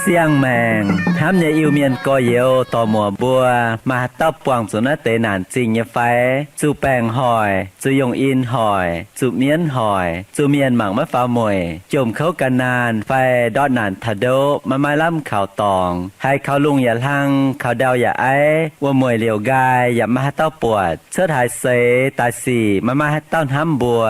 Siang-maengc hnamv nyei Iu-Mienh gorx-youz dorc-muoc mbuo, maaih haaix dauh buangh zuqc naaiv deix naanc zingh nyei fai? Zuqc baengc hoic, zuqc yongh in hoic, zuqc mienv hoic, zuqc mienh mangc maiv faaux mueic, jomc kouv gan naanh fai ndortv naanc taux ndoqv, maiv maaih lamh kaux dorngx, haiz kaux lungh yaac hlang, kaux ndau yaac aiv, wuom-mueic liouc nqaai yaac maiv maaih haaix dauh buatc, cuotv haaix seix daaih sic maiv maaih haaix dauh hnamv mbuo,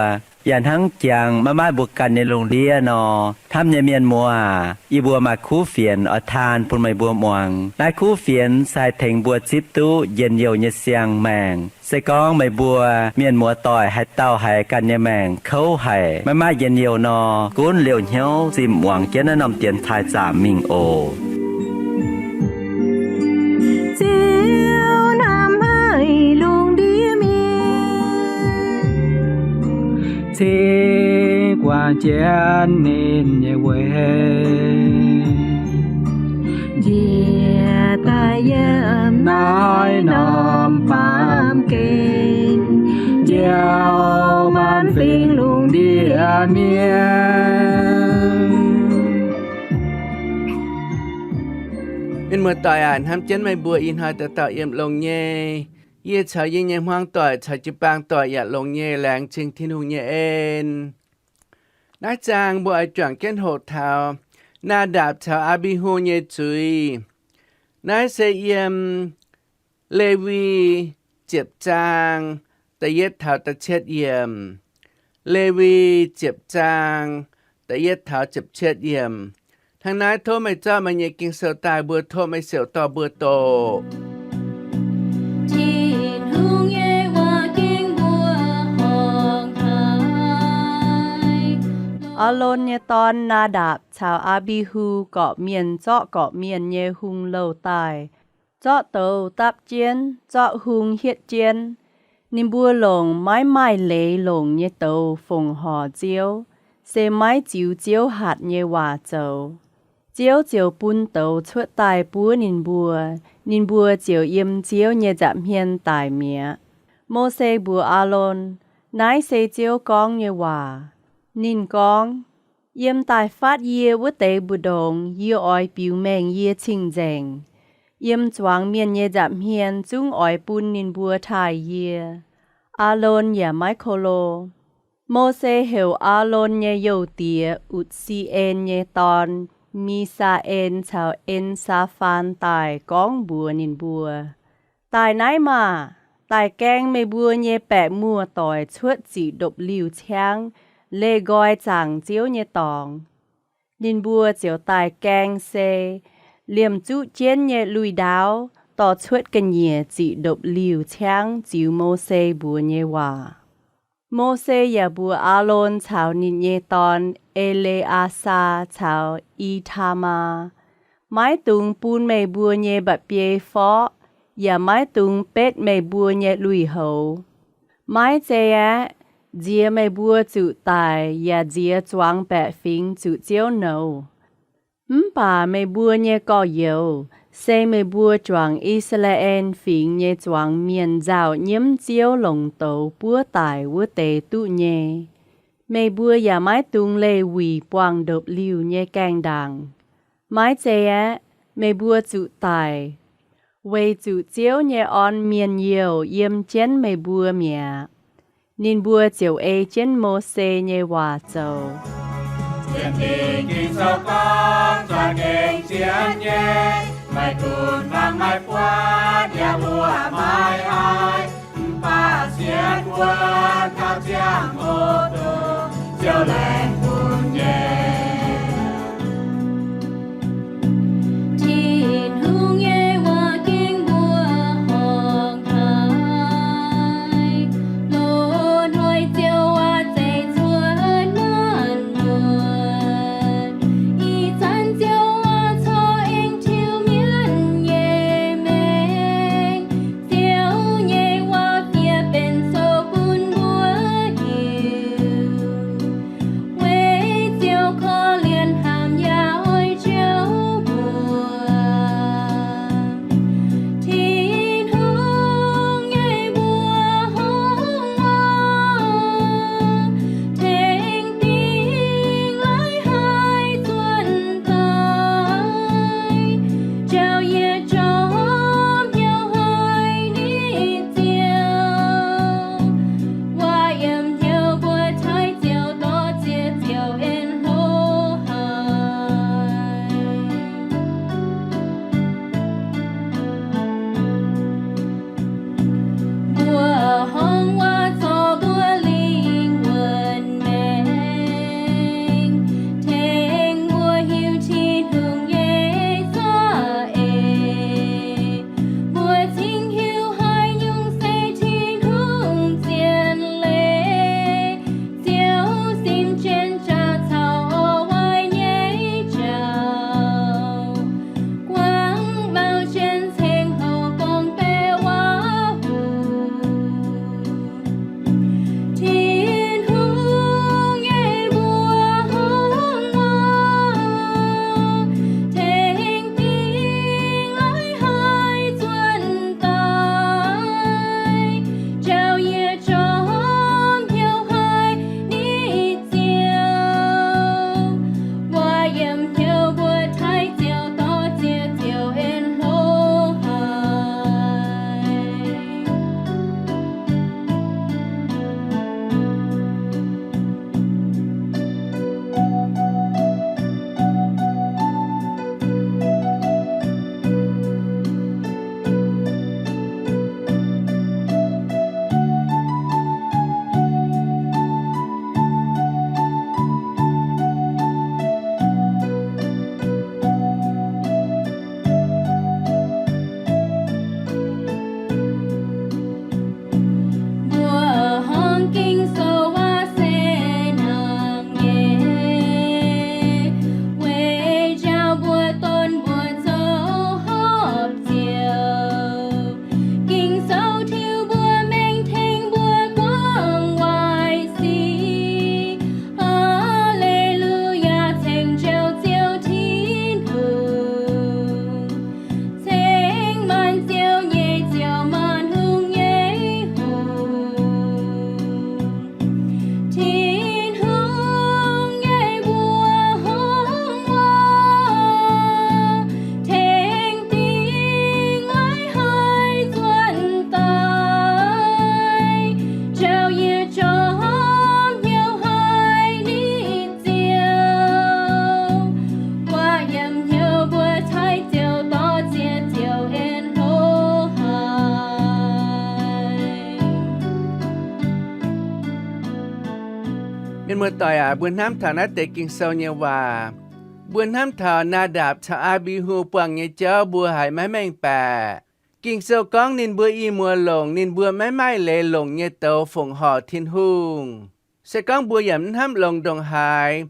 yaac hnangv jangx maiv maaih mbuo ganh nyei lungh ndiev nor, hnamv nyei mienh muoz aac, yie mbuo maaih kuv fienx oix taan bun meih mbuo muangx. Naaiv kuv fienx se haih tengx mbuo zipv duqv njien-youh nyei siang-maengc. Se gorngv meih mbuo mienh muoz-doic haaix dauh haiz ganh nyei maengc kouv haic, maiv maaih njien-youh nor, gunv liouh hnyouv zinh muangx jienv naaiv norm dienx taaih zaamc mingh oc. Ziouv hnamv haic lungh ndiev mienh, cingx guangc jienv ninh nyei weic, njiec daaih yiem naaiv norm baamh gen, njoux maanc fingx lungh ndiev mienh. Mienh muoz-doic aac, hnamv jienv meih mbuo ih hnoi dauh dauh yiem longx nyei. Yie caux yie nyei hmuangv doic caux jiu-baang doic yaac longx nyei, laengz zingh Tin-Hungh nyei en. Naaiv zaang mbuo oix juangc jienv hoqc taux Naa^ndapc caux Aa^mbi^hu nyei zuiz. Naaiv se yiem Lewi ziepc zaang da'yietv taux da'cietv yiemc. Lewi ziepc zaang da'yietv taux ziepc cietv yiemc. Hnangv naaiv tov meih zorqv meih nyei Ging-Sou daaih, mbuo tov meih siouc dorh mbuo doqc. Tin-Hungh nyei waac gengh mbuo horngc haic. Aalon nyei dorn, Naa^ndapc caux Aa^mbi^hu, gorqv-mienh zorqv gorqv-mienh nyei hungh louh daaih, zorqv douz dapv jienv, zorqv hung hietv jienv. Ninh mbuo longc maiv maaih leiz longc nyei douz fongc horc Ziouv, se maiv ziux Ziouv hatc nyei waac zoux. Ziouv ziouc bun douz cuotv daaih buov ninh mbuo, ninh mbuo ziouc yiem Ziouv nyei nza'hmien daic mi'aqv. Mose mbuox Aalon, Naaiv se Ziouv gorngv nyei waac. Ninh gorngv, Yiem daaih fatv yie wuov deix mbu'ndongx yie oix biux mengh yie cing-nzengc. Yiem zuangx mienh nyei nza'hmien zungv oix bun ninh mbuo taaih yie. Aalon yaac maiv ko lo. Mose heuc Aalon nyei youh diex, Utc^si^en nyei dorn, Mi^saa^en, caux En^saa^faan daaih gorngv mbuox ninh mbuo, Daaih naaiv maah! Daaih gaeng meih mbuo nyei baeqc muoz-doic cuotv ziqc ndopv-liuh ciangv leih nqoi zaangc Ziouv nyei dorngx. Ninh mbuo ziouc daaih gaeng se liemh zuqv jienv nyei lui-ndaauv dorh cuotv ga'nyiec ziqc ndopv-liuh ciangv ziux Mose mbuox nyei waac. Mose yaac mbuox Aalon caux ninh nyei dorn, E^le^aa^saa, caux I^taa^maa, Maiv dungx bun meih mbuo nyei mba'biei forqv, yaac maiv dungx betv meih mbuo nyei lui-houx. Maiv zei aeqv, nziex meih mbuo zuqc daic yaac nziex zuangx baeqc fingx zuqc Ziouv nouz. Mv baac meih mbuo nyei gorx-youz, se meih mbuo juangc I^saa^laa^en Fingx nyei zuangx mienh nzauh nyiemv Ziouv longc douz buov daic wuov deix duqv nyei. Meih mbuo yaac maiv dungx leih wuic buangh ndopv-liuh nyei gaengh ndaangc. Maiv zei aeqv, meih mbuo zuqc daic, weic zuqc Ziouv nyei orn mienh youh yiem jienv meih mbuo mi'aqv. Ninh mbuo ziouc ei jienv Mose nyei waac zoux. Sienx Ging-Sou gorngv, za'gengh sienx nyei, maiv gunv fangx maiv buatc, yaac mbuoqc maiv haih, mv baac sienx wuov dauh ziangh hoc dongh Ziouv laengz bun nyei. Tin-Hungh nyei waac gengh mbuo horngc haic. Loz-hnoi Ziouv waac zeiz cuotv maanc muotc. Ih zanc Ziouv waac corc aengx tiux mienv nyei maengc. Ziouv nyei waac fiev benx sou bun mbuo hiuv. Muoz-doic aac, mbuo hnamv taux naaiv deix Ging-Sou nyei waac, mbuo hnamv taux Naa^ndapc caux Aa^mbi^hu buangh nyei jauv mbuo haiz maiv mengh baeqc. Ging-Sou gorngv ninh mbuo i muoz longc ninh mbuo maiv maaih leiz longc nyei douz fongc horc Tin-Hungh. Se gorngv mbuo yaac mv hnamv longx ndongc haaix,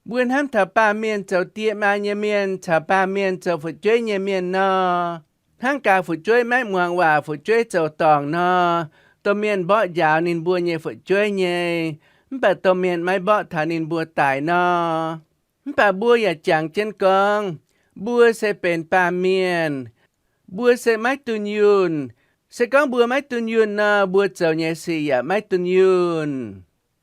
mbuo hnamv taux baamh mienh zoux die maa nyei mienh caux baamh mienh zoux fu'jueiv nyei mienh nor, hnangv gaax fu'jueiv maiv muangx waac, fu'jueiv zoux dorngc nor, domh mienh mborqv njaaux ninh mbuo nyei fu'jueiv nyei, mv baac domh mienh maiv mborqv taux ninh mbuo daic nor. Mv baac mbuo yaac jangx jienv gorngv, mbuo se benx baamh mienh, mbuo se maiv dunh yunh. Se gorngv mbuo maiv dunh yunh nor, mbuo zoux nyei sic yaac maiv dunh yunh.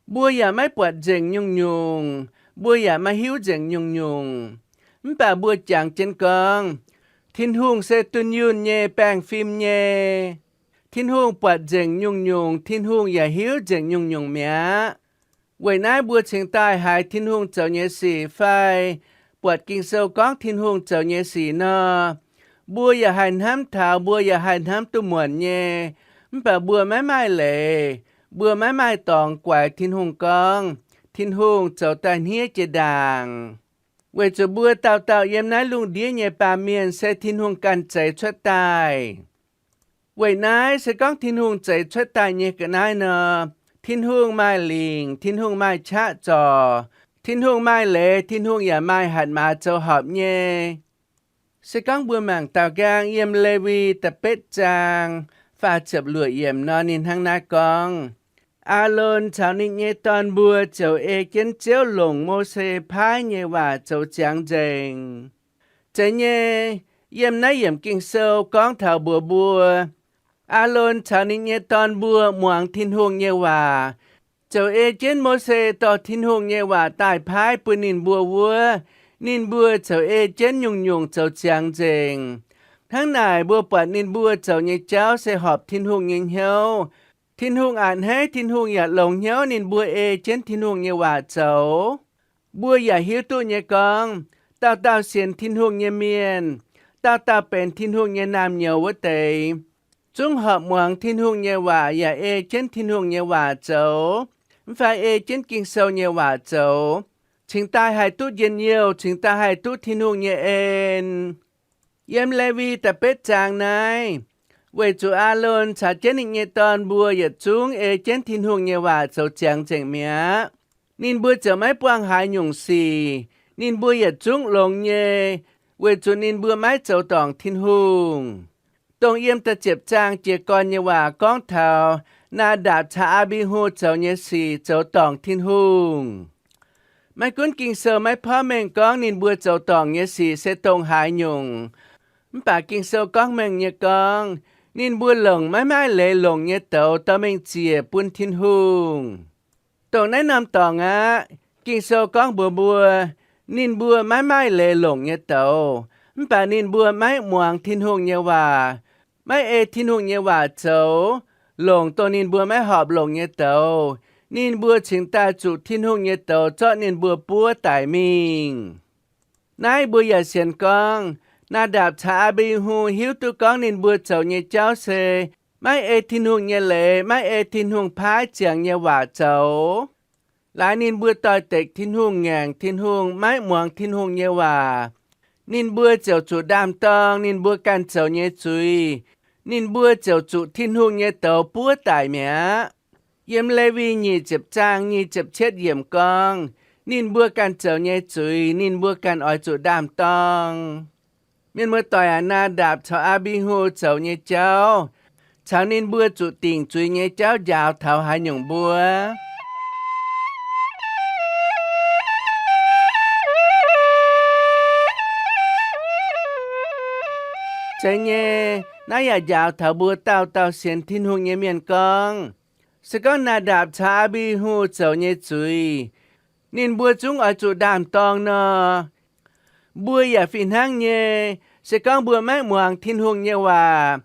Mbuo yaac maiv buatc nzengc nyungc-nyungc, mbuo yaac maiv hiuv nzengc nyungc-nyungc. Mv baac mbuo jangx jienv gorngv, Tin-Hungh se dunh yunh nyei, baengh fim nyei. Tin-Hungh buatc nzengc nyungc-nyungc, Tin-Hungh yaac hiuv nzengc nyungc-nyungc mi'aqv. Weic naaiv mbuo cingx daaih haiz Tin-Hungh zoux nyei sic fai buatc Ging-Sou gorngv Tin-Hungh zoux nyei sic nor, mbuo yaac haih hnamv taux, mbuo yaac haih hnamv duqv muonc nyei. Mv baac mbuo maiv maaih leiz, mbuo maiv maaih dorngx guaix Tin-Hungh gorngv, Tin-Hungh zoux daaih hniev jiex ndaangc. Weic zuqc mbuo dauh dauh yiem naaiv lungh ndiev nyei baamh mienh se Tin-Hungh ganh zeix cuotv daaih. Weic naaiv se gorngv Tin-Hungh zeix cuotv daaih nyei ga'naaiv nor, Tin-Hungh maaih lingc, Tin-Hungh maaih qaqv zorc, Tin-Hungh maaih leiz, Tin-Hungh yaac maaih hatc maaz zoux horpc nyei. Se gorngv mbuo mangc daaux nqaang yiem Lewi da'betv zaang faah ziepc luoqc yiemc nor, ninh hnangv naaiv gorngv, Aalon caux ninh nyei dorn mbuo ziouc ei jienv Ziouv longc Mose paaiv nyei waac zoux ziangx nzengc. Zeiz nyei, yiem naaiv yiemc Ging-Sou gorngv taux mbuox mbuo, Aalon caux ninh nyei dorn mbuo muangx Tin-Hungh nyei waac, ziouc ei jienv Mose dorh Tin-Hungh nyei waac daaih paaiv bun ninh mbuo wuov, ninh mbuo ziouc ei jienv nyungc-nyungc zoux ziangx nzengc. Hnangv naaic mbuo buatc ninh mbuo zoux nyei jauv se horpc Tin-Hungh nyei hnyouv. Tin-Hungh a'hneiv, Tin-Hungh yaac longx hnyouv ninh mbuo ei jienv Tin-Hungh nyei waac zoux. Mbuo yaac hiuv duqv nyei gorngv, dauh dauh sienx Tin-Hungh nyei mienh, dauh dauh benx Tin-Hungh nyei naamh nyouz wuov deix, zungv horpc muangx Tin-Hungh nyei waac yaac ei jienv Tin-Hungh nyei waac zoux, mv fai ei jienv Ging-Sou nyei waac zoux, cingx daaih haih duqv njien-youh, cingx daaih haih duqv Tin-Hungh nyei en. Yiem Lewi da'betv zaang naaiv, weic zuqc Aalon caux jienv ninh nyei dorn mbuo yietc zungv ei jienv Tin-Hungh nyei waac zoux ziangx nzengc mi'aqv, ninh mbuo ziouc maiv buangh haaix nyungc sic. Ninh mbuo yietc zungv longx nyei, weic zuqc ninh mbuo maiv zoux dorngc Tin-Hungh. Dongh yiem da'ziepc zaang jiez gorn nyei waac gorngv taux Naa^ndapc caux Aa^mbi^hu zoux nyei sic zoux dorngc Tin-Hungh. Maiv gunv Ging-Sou maiv porv mengh gorngv ninh mbuo zoux dorngc nyei sic se dongh haaix nyungc, mv baac Ging-Sou gorngv mengh nyei gorngv, ninh mbuo longc maiv maaih leiz longc nyei douz dorh mingh ziec bun Tin-Hungh. Dongh naaiv norm dorngx aqv, Ging-Sou gorngv mbuox mbuo, ninh mbuo maiv maaih leiz longc nyei douz, mv baac ninh mbuo maiv muangx Tin-Hungh nyei waac, maiv ei Tin-Hungh nyei waac zoux, longc dongh ninh mbuo maiv horpc longc nyei douz, ninh mbuo cingx daaih zuqc Tin-Hungh nyei douz zorqv ninh mbuo buov daic mingh. Naaiv mbuo yaac sienx gorngv, Naa^ndapc caux Aa^mbi^hu hiuv duqv gorngv ninh mbuo zoux nyei jauv se maiv ei Tin-Hungh nyei leiz, maiv ei Tin-Hungh paaiv ziangx nyei waac zoux. Laaix ninh mbuo doix-dekc Tin-Hungh, ngaengc Tin-Hungh, maiv muangx Tin-Hungh nyei waac, ninh mbuo ziouc zuqc ndaam-dorng ninh mbuo ganh zoux nyei zuiz. Ninh mbuo ziouc zuqc Tin-Hungh nyei douz buov daic mi'aqv. Yiem Lewi nyic ziepc zaang nyic ziepc cietv yiemc gorngv, ninh mbuo ganh zoux nyei zuiz ninh mbuo ganh oix zuqc ndaam-dorng. Mienh muoz-doic aac, Naa^ndapc caux Aa^mbi^hu zoux nyei jauv caux ninh mbuo zuqc dingc zuiz nyei jauv njaaux taux haaix nyungc mbuo? Zeiz nyei, naaiv yaac njaaux taux mbuo dauh dauh sienx Tin-Hungh nyei mienh gorngv, se gorngv Naa^ndapc caux Aa^mbi^hu zoux nyei zuiz ninh mbuo zungv oix zuqc ndaam-dorng nor, mbuo yaac fih hnangv nyei. Se gorngv mbuo maiv muangx Tin-Hungh nyei waac,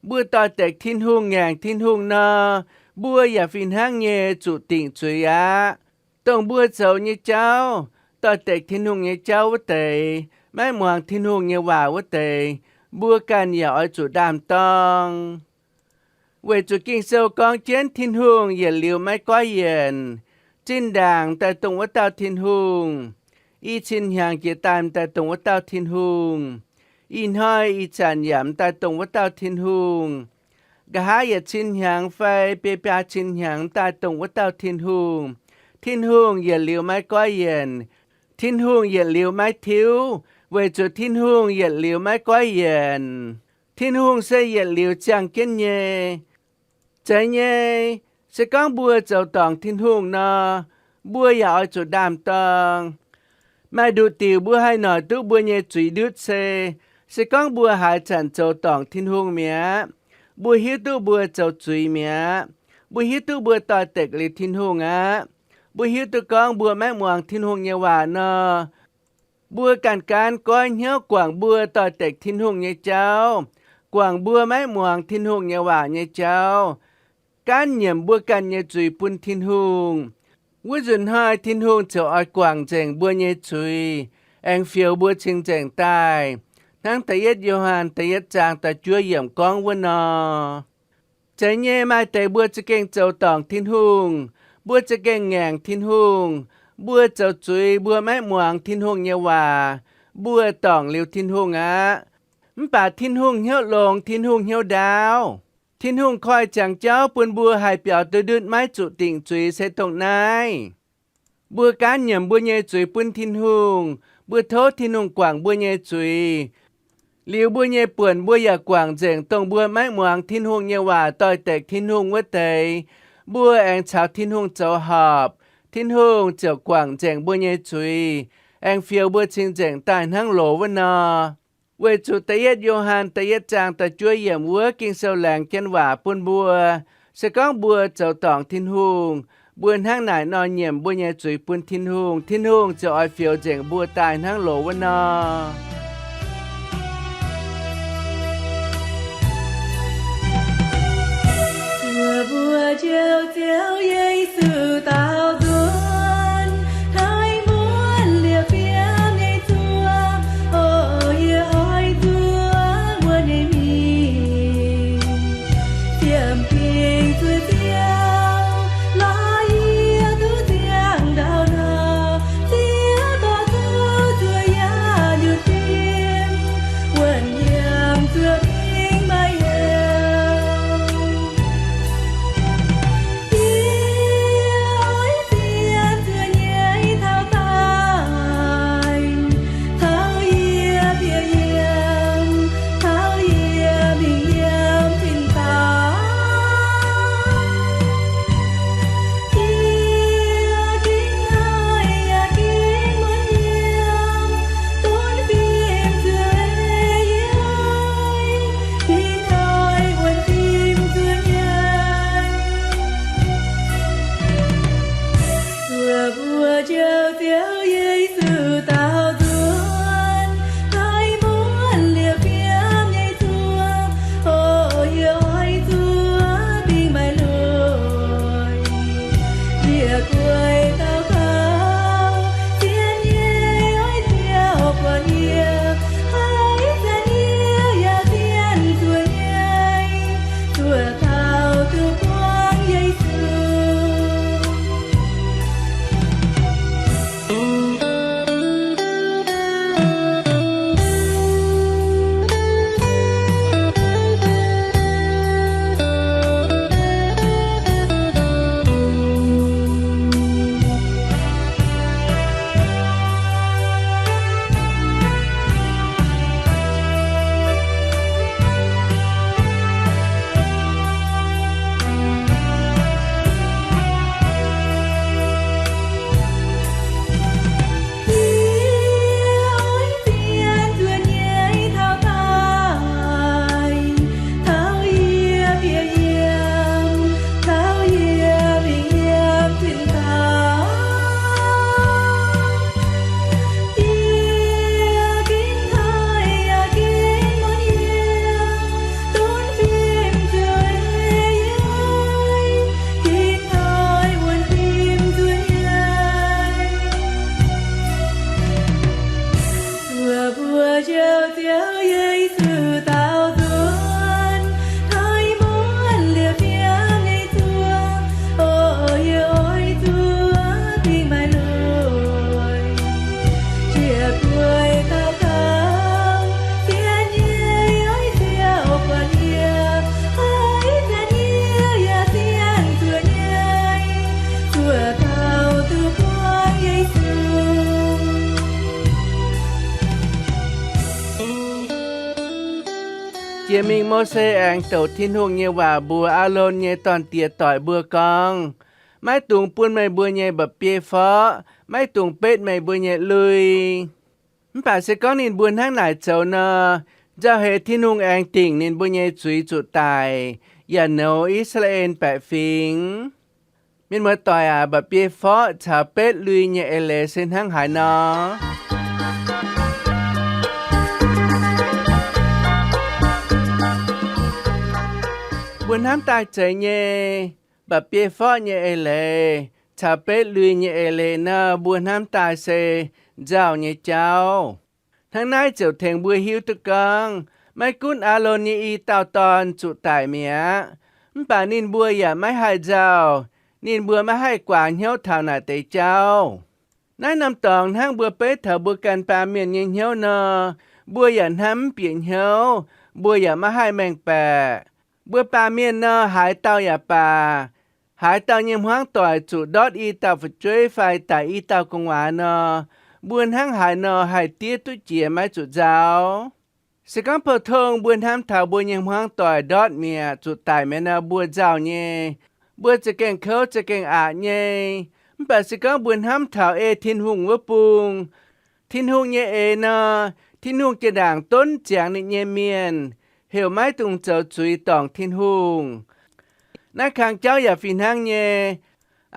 mbuo doix-dekc Tin-Hungh, ngaengc Tin-Hungh nor, mbuo yaac fih hnangv nyei zuqc dingc zuiz aqv. Dongh mbuo zoux nyei jauv doix-dekc Tin-Hungh nyei jauv wuov deix, maiv muangx Tin-Hungh nyei waac wuov deix, mbuo ganh yaac oix zuqc ndaam-dorng. Weic zuqc Ging-Sou gorngv jienv Tin-Hungh yietc liuz maiv goiv yienc, Zinh ndaangc m'daaih dongh wuov dauh Tin-Hungh. I cin hnyangx jiex daaih m'daaih dongh wuov dauh Tin-Hungh. Ih hnoi ih zanc yaac m'daaih dongh wuov dauh Tin-Hungh. Nqa'haav yietc cin hnyangx fai biei biaa cin hnyangx m'daaih dongh wuov dauh Tin-Hungh. Tin-Hungh yietc liuz maiv goiv yienc. Tin-Hungh yietc liuz maiv tiuv, weic zuqc Tin-Hungh yietc liuz maiv goiv yienc. Tin-Hungh se yietc liuz ziangh jienv nyei. Zeiz nyei, se gorngv mbuo zoux dorngc Tin-Hungh nor, mbuo yaac oix zuqc ndaam-dorng. Maaih nduqc diuc mbuo haih noic duqv mbuo nyei zuiz ndutv se, se gorngv mbuo haaix zanc zoux dorngc Tin-Hungh mi'aqv, mbuo hiuv duqv mbuo zoux zuiz mi'aqv. Mbuo hiuv duqv mbuo doix-dekc liuz Tin-Hungh aqv. Mbuo hiuv duqv gorngv mbuo maiv muangx Tin-Hungh nyei waac nor, mbuo ganh gaanv goiv hnyouv guangc mbuo doix-dekc Tin-Hungh nyei jauv, guangc mbuo maiv muangx Tin-Hungh nyei waac nyei jauv, gaanv nyiemc mbuo ganh nyei zuiz bun Tin-Hungh. Wuov nzunc hnoi Tin-Hungh ziouc oix guangc nzengc mbuo nyei zuiz, aengx fioux mbuo cing-nzengc daaih, hnangv da'yietv Yo^han da'yietv zaang da'juov yiemc gorngv wuov nor. Zeiz nyei, maaih deix mbuo za'gengh zoux dorngc Tin-Hungh, mbuo za'gengh ngaengc Tin-Hungh, mbuo zoux zuiz, mbuo maiv muangx Tin-Hungh nyei waac, mbuo dorngc liuz Tin-Hungh aqv. Mv baac Tin-Hungh hnyouv longx, Tin-Hungh hnyouv ndaauv. Tin-Hungh koi ziangx jauv bun mbuo haih biaux duqv ndutv maiv zuqc dingc zuiz se dongh naaiv. Mbuo gaanv nyiemc mbuo nyei zuiz bun Tin-Hungh, mbuo tov Tin-Hungh guangc mbuo nyei zuiz. Liuz mbuo nyei buonc mbuo yaac guangc nzengc dongh mbuo maiv muangx Tin-Hungh nyei waac doix-dekc Tin-Hungh wuov deix. Mbuo aengx caux Tin-Hungh zoux horpc, Tin-Hungh ziouc guangc nzengc mbuo nyei zuiz, aengx fioux mbuo cing-nzengc daaih hnangv loz wuov nor. Weic zuqc da'yietv Yo^han da'yietv zaang da'juov yiemc wuov Ging-Sou laengz jienv waac bun mbuo, se gorngv mbuo zoux dorngc Tin-Hungh, mbuo hnangv naaic nor nyiemc mbuo nyei zuiz bun Tin-Hungh, Tin-Hungh ziouc oix fioux nzengc mbuo daaih hnangv loz wuov nor. Mbuo njoux Ziouv Yesu daaux nzuonx, hnoi muonc liepc fiem nyei zuoqv, o, yie oix nzuonx wuov nyei mingh. Fiem-fingx zueiz Ziouv, lorz yie duqv ziangh ndau nor, Ziouv dorh duqv zueiz yaac nyutc Jiex mingh Mose aengx douc Tin-Hungh nyei waac mbuox Aalon nyei dorn-diex doic mbuo gorngv, Maiv dungx bun meih mbuo nyei mba'biei forqv, maiv dungx betv meih mbuo nyei lui. Mv baac se gorngv ninh mbuo hnangv naaic zoux nor, nzauh heix Tin-Hungh aengx dingc ninh mbuo nyei zuiz zuqc daic, yaac nouz I^saa^laa^en baeqc fingx. Mienh muoz-doic aac, mba'biei forqv caux betv lui nyei eix leiz se hnangv haaix nor? Mbuo hnamv daaih zeiz nyei, mba'biei forqv nyei eix leiz caux betv lui nyei eix leiz nor, mbuo hnamv daaih se nzauh nyei jauv. Hnangv naaiv ziouc tengx mbuo hiuv duqv gorngv, maiv gunv Aalon nyei i dauh dorn zuqc daic mi'aqv, mv baac ninh mbuo yaac maiv haih nzauh. Ninh mbuo maiv haih guaax hnyouv taux naaic deix jauv. Naaiv norm dorngx hnangv mbuo beiv taux mbuo ganh baamh mienh nyei hnyouv nor, mbuo yaac hnamv mv bieqc hnyouv, mbuo yaac maiv haih mengh baeqc. Mbuo baamh mienh nor, haaix dauh yaac baac, haaix dauh nyei hmuangv doic zuqc ndortv i dauh fu'jueiv fai daic i dauh gu'nguaaz nor, mbuo hnangv haaix nor haih diev duqv jiex maiv zuqc nzauh? Se gorngv pou-tong mbuo hnamv taux mbuo nyei hmuangv doic ndortv mi'aqv, zuqc daic mi'aqv nor, mbuo nzauh nyei. Mbuo za'gengh kouv za'gengh aqc nyei. Mv baac se gorngv mbuo hnamv taux ei Tin-Hungh wuov bung, Tin-Hungh nyei eix nor, Tin-Hungh jiex ndaangc donv ziangx ninh nyei mienh, heuc maiv dungx zoux zuiz dorngc Tin-Hungh. Naaiv kang jauv yaac fih hnangv nyei.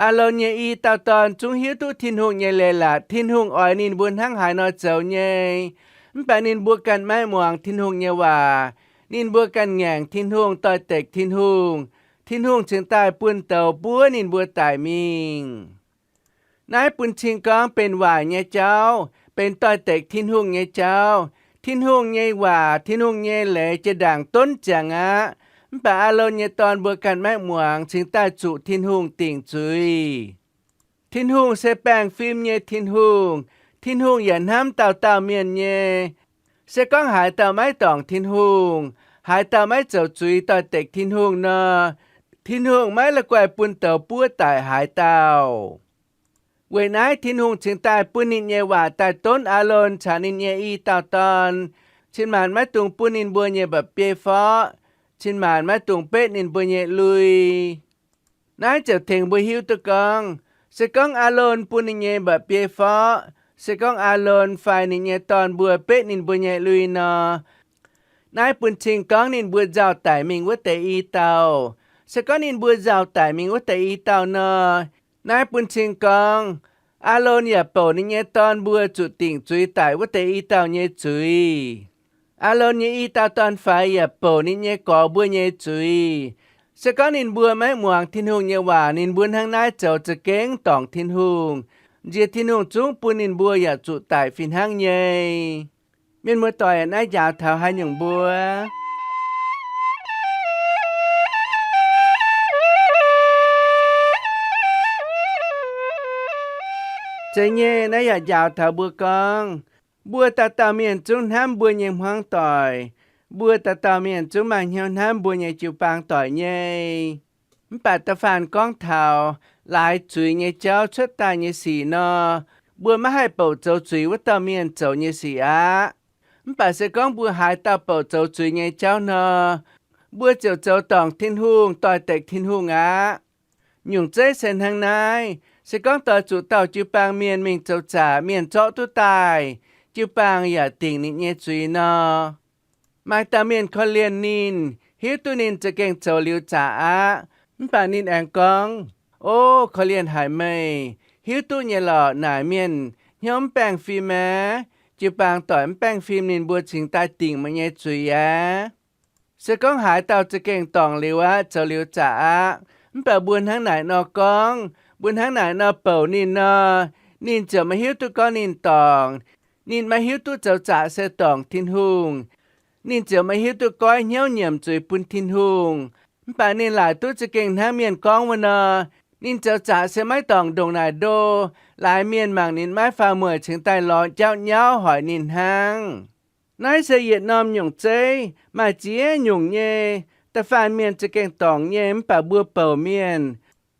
Aalon nyei i dauh dorn zungv hiuv duqv Tin-Hungh nyei leiz-latc, Tin-Hungh oix ninh mbuo hnangv haaix nor zoux nyei. Mv baac ninh mbuo ganh maiv muangx Tin-Hungh nyei waac. Ninh mbuo ganh ngaengc Tin-Hungh, doix-dekc Tin-Hungh. Tin-Hungh cingx daaih bun douz buov ninh mbuo daic mingh. Naaiv bun cing gorngv benx waaic nyei jauv, benx doix-dekc Tin-Hungh nyei jauv. Tin-Hungh nyei waac, Tin-Hungh nyei leiz jiex ndaangc donv ziangx aqv. Mv baac Aalon nyei dorn mbuo ganh maiv muangx, cingx daaih zuqc Tin-Hungh dingc zuiz. Tin-Hungh se baengh fim nyei Tin-Hungh. Tin-Hungh yaac hnamv dauh dauh mienh nyei. Se gorngv haaix dauh maiv dorngc Tin-Hungh, haaix dauh maiv zoux zuiz doix-dekc Tin-Hungh nor, Tin-Hungh maiv la'guaih bun douz buov daic haaix dauh. Weic naaiv Tin-Hungh cingx daaih bun ninh nyei waac daaih donv Aalon caux ninh nyei i dauh dorn, cin-maanc maiv dungx bun ninh mbuo nyei mba'biei forqv, cin-maanc maiv dungx betv ninh mbuo nyei lui. Naaiv ziouc tengx mbuo hiuv duqv gorngv, se gorngv Aalon bun ninh nyei mba'biei forqv, se gorngv Aalon fai ninh nyei dorn mbuo betv ninh mbuo nyei lui nor, naaiv bun cing gorngv ninh mbuo nzauh daic mingh wuov deix i dauh. Se gorngv ninh mbuo nzauh daic mingh wuov deix i dauh nor, naaiv bun cing gorngv Aalon yaac bouc ninh nyei dorn mbuo zuqc dingc zuiz daic wuov deix i dauh nyei zuiz. Aalon nyei i dauh dorn-faix yaac bouc ninh nyei gorx mbuo nyei zuiz. Se gorngv ninh mbuo maiv muangx Tin-Hungh nyei waac, ninh mbuo hnangv naaiv zoux za'gengh dorngc Tin-Hungh. Nziex Tin-Hungh zungv bun ninh mbuo yaac zuqc daic fih hnangv nyei. Mienh muoz-doic, naaiv njaaux taux haaix nyungc mbuo? Zeiz nyei, naaiv yaac njaaux taux mbuo gorngv, mbuo dauh dauh mienh zungv hnamv mbuo nyei hmuangv doic. Mbuo dauh dauh mienh zungv maaih hnyouv hnamv mbuo nyei jiu-baang doic nyei. Mv baac da'faanh gorngv taux laaix zuiz nyei jauv cuotv daaih nyei sic nor, mbuo maiv haih bouc zoux zuiz wuov dauh mienh zoux nyei sic aqv. Mv baac se gorngv mbuo haaix dauh bouc zoux zuiz nyei jauv nor, mbuo ziouc zoux dorngc Tin-Hungh, doix-dekc Tin-Hungh aqv. Nyungc zeiv se hnangv naaiv. Se gorngv doix zuqc dauh jiu-baang mienh mingh zoux zaqc, mienh zorqv duqv daaih, jiu-baang yaac dingc ninh nyei zuiz nor, maaih dauh mienh korv-lienh ninh, hiuv duqv ninh za'gengh zoux liuz zaqc aqv. Mv baac ninh aengx gorngv, O, korv-lienh haic meih. Hiuv duqv nyei lorqc, naaic mienh hnyouv mv baengh fim aqv. Jiu-baang doic mv baengh fim, ninh mbuo cingx daaih dingc meih nyei zuiz aqv. Se gorngv haaix dauh za'gengh dorngc liuz aqv, zoux liuz zaqc aqv, mv baac mbuo hnangv naaic nor gorngv, mbuo hnangv naaic nor bouc ninh nor, ninh ziouc maiv hiuv duqv gorngv ninh dorngc. Ninh maiv hiuv duqv zoux zaqc se dorngc Tin-Hungh. Ninh ziouc maiv hiuv duqv goiv hnyouv nyiemc zuiz bun Tin-Hungh. Mv baac ninh laaic duqv za'gengh hnangv mienh gorngv wuov nor, ninh zoux zaqc se maiv dorngc ndongc naaic ndo. Laaix mienh mangc ninh maiv faaux mueic cingx daaih lorz jauv nyauv hoic ninh hnangv. Naaiv se yietc norm nyungc zeiv, maaih ziex nyungc nyei. Da'faanh mienh za'gengh dorngc nyei, mv baac mbuo bouc mienh,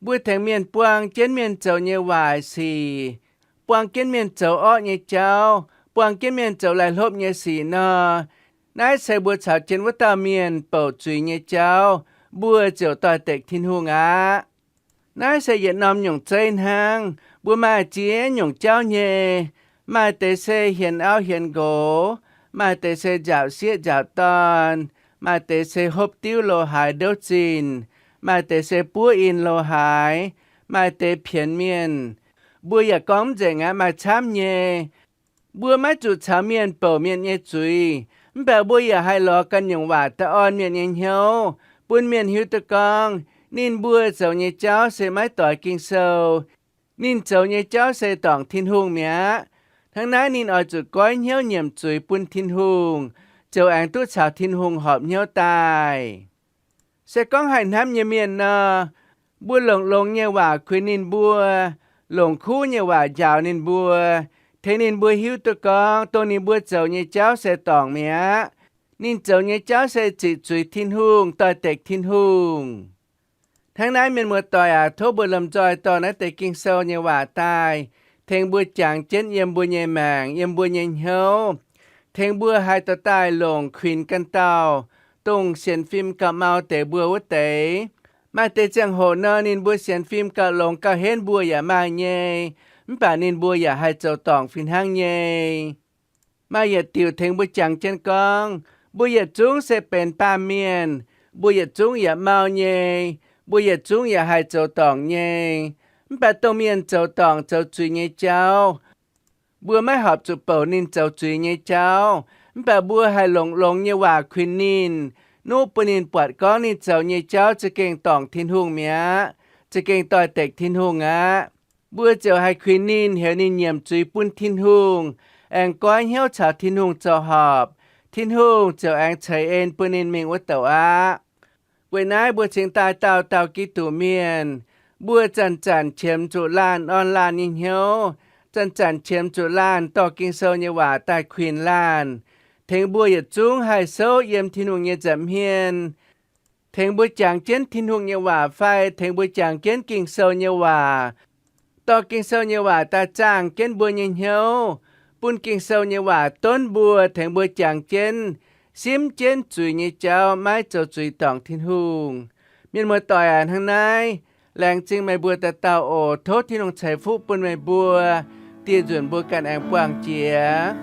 mbuo tengx mienh buang jienv mienh zoux nyei waaic sic, buang jienv mienh zoux orqv nyei jauv, buang jienv mienh zoux laih hlopv nyei sic nor, Naaiv se mbuo caux jienv wuov dauh mienh bouc zuiz nyei jauv, mbuo ziouc doix-dekc Tin-Hungh aqv. Naaiv se yietc norm nyungc zeiv hnangv. Mbuo maaih ziex nyungc jauv nyei. Maaih deix se hienx auv hienx nqox, maaih deix se nzaauc sieqv nzaauc dorn, maaih deix se hopv diuv lo haaix ndouv zinh, maaih deix se buov in lo haaix, maaih deix pienx mienh. Mbuo yaac gorngv mv nzengc aqv, maaih camv nyei. Mbuo maiv zuqc caux mienh bouc mienh nyei zuiz, mv baac mbuo yaac haih lorz ganh nyungc waac daaih orn mienh nyei hnyouv, bun mienh hiuv duqv gorngv ninh mbuo zoux nyei jauv se maiv doix Ging-Sou. Ninh zoux nyei jauv se dorngc Tin-Hungh mi'aqv. Hnangv naaiv ninh oix zuqc goiv hnyouv nyiemc zuiz bun Tin-Hungh, ziouc aengx duqv caux Tin-Hungh horpc hnyouv daaih. Se gorngv haih hnamv nyei mienh nor, mbuo longc longx nyei waac kuinx ninh mbuo, longc kuv nyei waac njaaux ninh mbuo, tengx ninh mbuo hiuv duqv gorngv dongh ninh mbuo zoux nyei jauv se dorngc mi'aqv. Ninh zoux nyei jauv se ziqc zuiz Tin-Hungh, doix-dekc Tin-Hungh. Hnangv naaiv, mienh muoz-doic aac, tov mbuo lomh nzoih dorh naaiv deix Ging-Sou nyei waac daaih, tengx mbuo jangx jienv yiem mbuo nyei maengc, yiem mbuo nyei hnyouv, tengx mbuo haih dorh daaih longc kuinx ganh dauh, dongh sienx fim gauh mau deix mbuo wuov deix. Maaih deix ziangh hoc nor, ninh mbuo sienx fim gauh longx gauh henv mbuo yaac maaih nyei, mv baac ninh mbuo yaac haih zoux dorngc fih hnangv nyei. Maaih yietc diuc tengx mbuo jangx jienv gorngv, mbuo yietc zungv se benx baamh mienh, mbuo yietc zungv yaac mau nyei, mbuo yietc zungv yaac haih zoux dorngc nyei. Mv baac dongh mienh zoux dorngc zoux zuiz nyei jauv, mbuo maiv horpc zuqc bouc ninh zoux zuiz nyei jauv, mv baac mbuo haih longc longx nyei waac kuinx ninh, nuqv bun ninh buatc gorngv ninh zoux nyei jauv za'gengh dorngc Tin-Hungh mi'aqv, za'gengh doix-dekc Tin-Hungh aqv. Mbuo ziouc haih kuinx ninh, heuc ninh nyiemc zuiz bun Tin-Hungh, aengx goiv hnyouv caux Tin-Hungh zoux horpc. Tin-Hungh ziouc aengx ceix en bun ninh mingh wuov douc aqv. Weic naaiv mbuo cingx daaih dauh dauh Giduc mienh, mbuo zanc-zanc qiemx zuqc laanh orn laanh nyei hnyouv, zanc-zanc qiemx zuqc laanh dorh Ging-Sou nyei waac daaih kuinx laanh, tengx mbuo yietc zungv haih souv yiem Tin-Hungh nyei nza'hmien, tengx mbuo jangx jienv Tin-Hungh nyei waac fai tengx mbuo jangx jienv Ging-Sou nyei waac, dorh Ging-Sou nyei waac daaih zaangh jienv mbuo nyei hnyouv, bun Ging-Sou nyei waac donv mbuo, tengx mbuo jangx jienv, simv jienv zuiz nyei jauv, maiv zoux zuiz dorngc Tin-Hungh. Mienh muoz-doic aac, hnangv naaiv, laengz zingh meih mbuo dauh dauh oc. Tov Tin-Hungh ceix fuqv bun meih mbuo, dieh nzunc mbuo ganh aengx buangh jiex.